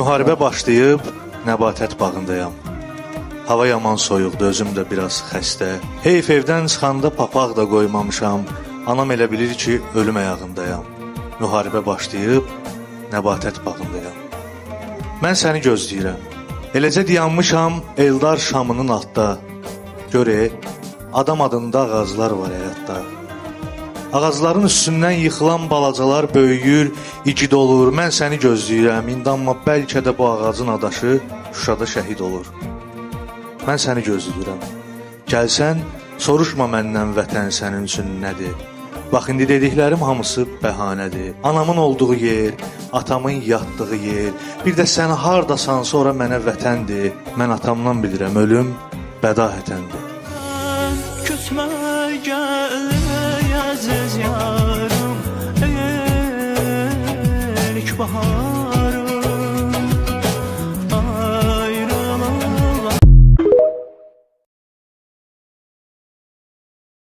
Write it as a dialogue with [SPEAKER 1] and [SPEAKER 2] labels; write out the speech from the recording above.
[SPEAKER 1] Müharibə başlayıb, nəbatət bağındayam. Hava yaman soyuqdur, özüm də biraz xəstə. Heyf evdən çıxanda papaq da qoymamışam. Anam elə bilir ki, ölüm ayağındayam. Müharibə başlayıb, nəbatət bağındayam. Mən səni gözləyirəm. Eləcə dayanmışam Eldar şamının altda. Gör, adam adında ağaclar var həyatda. Ağacların üstündən yıxılan balacalar böyüyür, igid olur. Mən səni gözləyirəm. İndi amma bəlkə də bu ağacın adaşı Şuşada şəhid olur. Mən səni gözləyirəm. Gəlsən, soruşma məndən vətən sənin üçün nədir? Bax indi dediklərim hamısı bəhanədir. Anamın olduğu yer, atamın yatdığı yer, bir də sən hardasansa ora mənə vətəndir. Mən atamdan bilirəm, ölüm bədahətəndir.